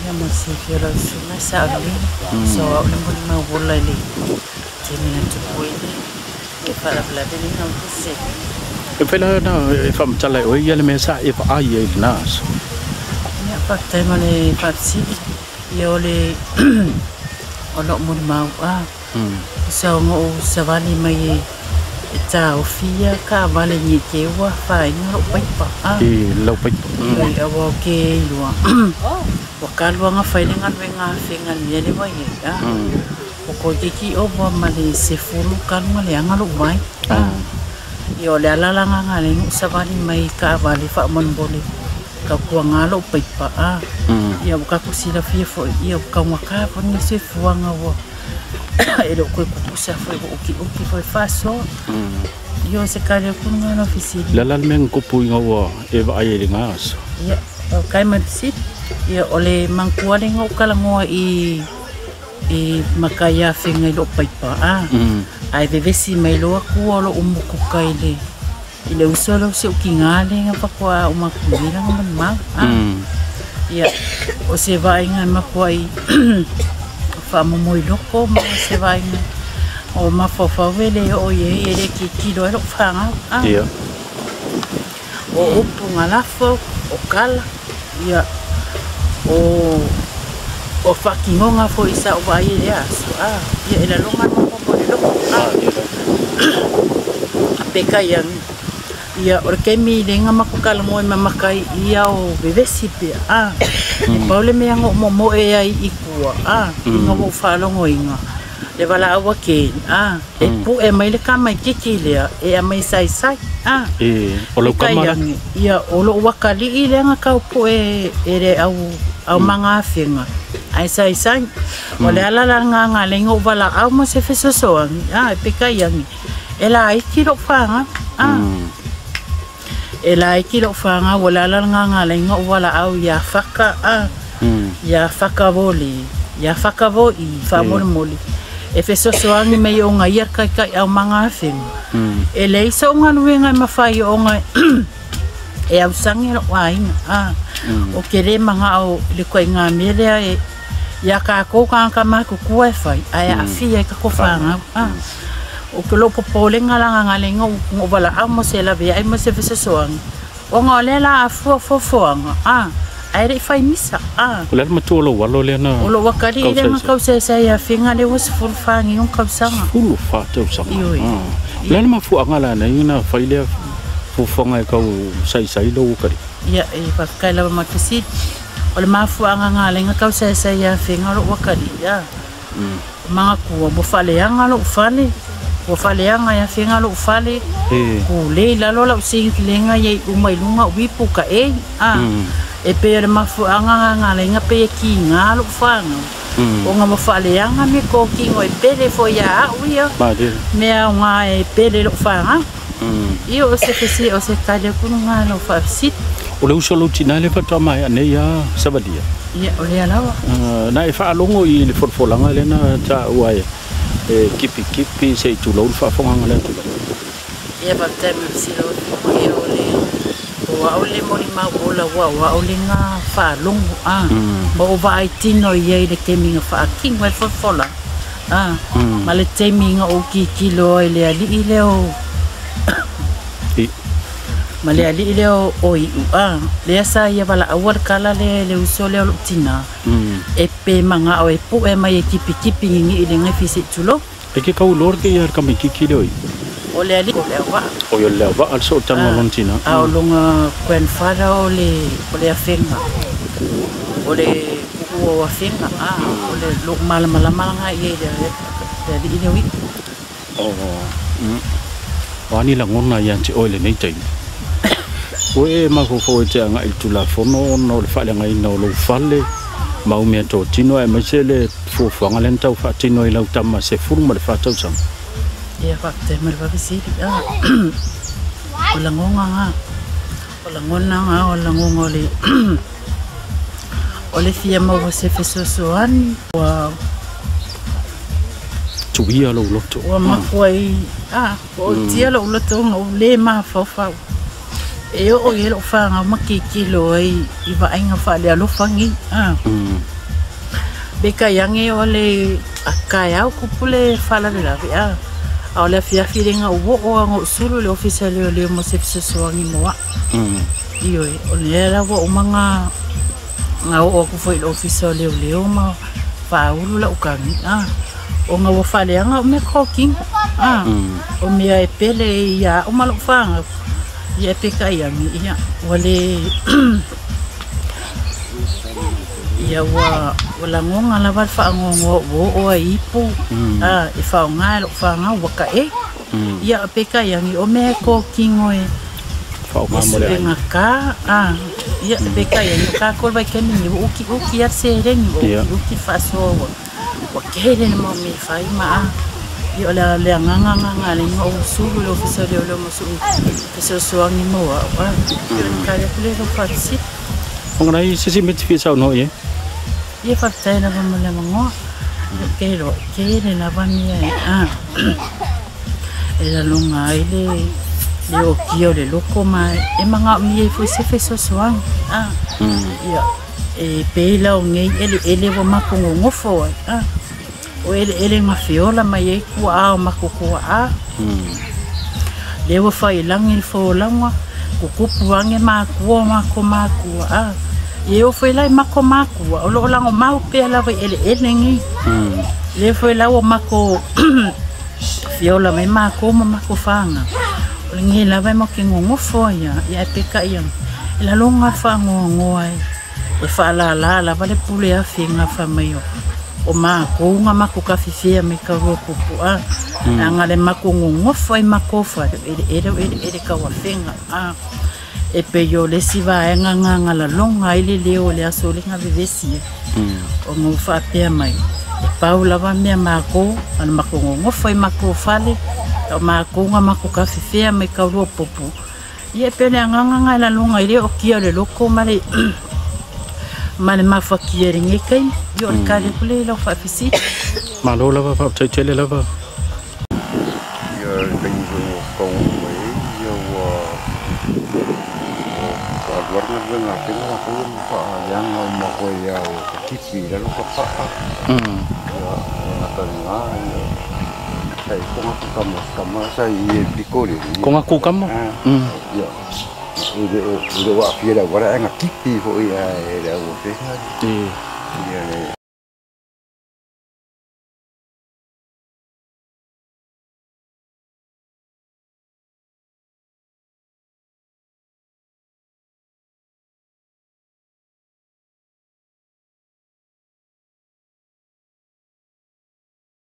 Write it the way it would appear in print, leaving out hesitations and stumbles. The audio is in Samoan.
Ia mo le silafia e lau susuga sa o lelei so au le molimau ola i le taimi na tupu ai le faalavelave lenei na se. E mafai la ona e faamatala e oe ia le mea sa e vaai ai i lena aso. Ia faafetai mo le faafesili. Ia o le o lou molimau a sa ona ou savali mai e taofi ia taavale nei te ua afaina lou paipa a. I lau paipa. Oi aua o ke iloa ua talu lava ona fai le galuega afega i le mea lea ua i ai a. Ua toeitiiti ova ma le 10 talu ona leaga lou vai a. Ia o le ala la lena na ala ai ona ou savali mai i taavale faamolemole tautuana lou paipa a. Ia ua tatou silafia foi ia ua taugata foi lenei soifuaga ua e le o toe tutusa foi ua utiuti foi le faasoa. Ia o se tali atu lena lau fesili. O le a la le mea na tupu ina ua e vaai ai i lena aso? Ia, faafetai mo le fesili. Ia o le manatua lea na ou talanoa i i matai afega i lou paipa a, ae vevesi mai loa tua o lou motuka i le i le uso lea o si ou tina lea na faatoa uma atu nei lana malimau a. Ia o se vaaiga e matuai faamomoi loko ma se vaaiga o mafaufau e le oo i ai e le tilotilo ai lou fanau a. O upu na lafo, o tala, ia o o faatinoga foi sa ou vaai ai i lea aso a, ia e lalona le maoopoopo i le loko a. Peitai ane, ia o le taimi lea na matou talanoa ai ma matai ia o vevesi pea a, e pau le mea na ou momoe ai i tua a, ina ua ou faalogoina le valaau a Ken a, e pu'e mai le tamaitiiti lea e aumai saisai a. E, o lau tama la? Peitai ane, ia o lo'u atalii lea na tau pu'e e le au aumaga afega ae saisai. O le ala la lena na ala ai ona ou valaau mo se fesoasoani a, peitai ane e laiti lo'u fanau a. E laiti lo'u fanau o le ala lena na ala ai ona ou valaau iā Faka a, iā Faka Voli, iā Faka Voi faamolemole e fesoasoani mai ona ia le taitai aumaga afega. E leai so'u galuega e mafai ona e ausagi lo'u aiga a. Ou te le mana'o i le ituaiga mea lea e iā tatou tagata matutua e fai ae aafia ai tatou fanau a. O ke lou popolega la na ala ai ona ou valaau mo se laveai ma se fesoasoani ona o lea la afua foafoaga a, ae le i fai misa a. O le a le matua o lou alo lea na O lou atalii lea na tausaisai ia Afega lea ua 14 nei ona tausaga. 14 tausaga. Ioe. O le a le mafuaaga la nei na fai lea fuafuaga e tau saisai lou atalii? Ia, e faafetai lava ma le fesili. O le mafuaaga na ala ai ona tausaisai ia Afega lou atalii a. Manatua ua faaleaga lou fale, ua faaleaga e Afega lou fale, kule i lalo lau sink lea i ai uma i luga o ipu ka ei a. E pei o le mafuaaga lena na ala ai ona pei e kiga lou fanau ona ua faaleaga meatotino e pele foi ia au ia mea aoga e pele i lou fanau. Ia o se fesili o se tali atu lena i lau faafesili. O le uso o lou tina lea faatoa maea nei a savalia. Ia o lea lava. Na e faalogo i le folafolaga lea na taua e kipikipi se i tulou le faafogaga a le atunuu. Ia faafetai mo le fesili o le ia o le o au le molimau ola ua o au le na faalogo a ma ou vaai tino i ai i le taimi na faatino ai le folafolaga a ma le taimi na ou tilotilo ai i le alii lea o ma le alii lea o Iu a, lea sa ia valaauina le tala lea e le uso lea o lou tina, e pe mana'o e pu'e mai e tipitipi gigii le gafi se i tulou. E ke kau loa ke ia le tamaitiiti lea o Iu? O le alii o Leauvaa. O ia o le Leauvaa le sootaga o lona tina. A o lona grandfather o le o le Afega, o le ku'ua o Afega a, o le lou malamalama lena i ai i le alii lea o Iu. O a ni lagona ia te oe i lenei taimi? Ua e mafaufau e te agai i le Tulafono ona o le faaleagaina o lou fale ma au meatotino aemaise le fuafuaga lea na tau faatino i lau tama 14 tausaga. Ia, faafetai mo le faafesili. O lagona na, o lagona na, o lagona o le o le fia maua se fesoasoani ua Tuia lou loto. Ua mafua ai a ua tia lou loto ona ou le mafaufau e oo i ai lou fanau ma tilotilo ai i vaaiga faalealofa nei a. Peitai ane o le taeao tupu le faalavelave a o le afiafi le ua oo lava ina ou sulu i le ofisa o leoleo mo se fesoasoani mo a'u. Ioe, o lea la ua uma ona oo atu foi i le ofisa o leoleo ma faaulu la'u tagi a ona ua faaleaga au meatotino a o mea e pele ia a'u ma lo'u fanau. Ia e peitai ane ia ua le ia ua lagona lava le faanoanoa ua oo ai ipu a e faaaoga e lo'u fanau ua ta'e. Ia peitai ane o mea e totino e suega ta a ia peitai ane o tatou i le vaitaimi lenei ua utiuti a le seleni ua utiuti le faasoa ua tele le mau mea e fai ma a ia o le agaga lena na ala ai ona ou sulu i le ofisa o leoleo mo so'u fesoasoani mo a'u a ia o le tali atu lea i lau faafesili. Ona se si mea e te fia saunoa i ai? Ia faafetai lava mo le avanoa. Ou te iloa e tele lava mea e e lagona ai le ootia o le loko ma e manaomia ai foi se fesoasoani a. Ia e pei la o nei eleele ua matou nonofo ai a o eleele na feola mai ai tuaa o matou tuaa lea ua faiilagi le folauga tutupu ane matua o matou matua a ia e oo foi la i matou matua o loo lagomau pea lava i eleele nei. Lea foi la ua matou feola mai matou ma matou fanau o lenei lava e matou te nonofo ai a. Ia ae peitai ane e lagona le faanoanoa e faalala lava le pule afega fai mai o matou na matou tafefea mai Kauluapupu a leaga le matou nonofo ai matou fale o eleele o eleele tauafega a e pei o le isi vaega na lalona ai le leo o le aso lea na vevesi ai ona ua faapea mai e pau lava mea matou na matou nonofo ai matou fale o matou na matou tafefea mai Kauluapupu. Ia e pei o le agaga na e lalona ai le ootia o le loko ma le mafatia i lenei taimi. Ia o le tali atu lea i lau faafesili. Malo lava, faafetai tele lava. Ia le taimi foi na taunuu mai ai ia ua alualu galuega a Afega latou ia ma faaleaga uma foi lava ua tipi i lalo tapaa. Ia e le gata i lena ia sa i ai kona kukama tama sa i i le pito i le Kona kukama? Ia e le o aafia i le auala ae na tipi foi lava e le au Afega ia le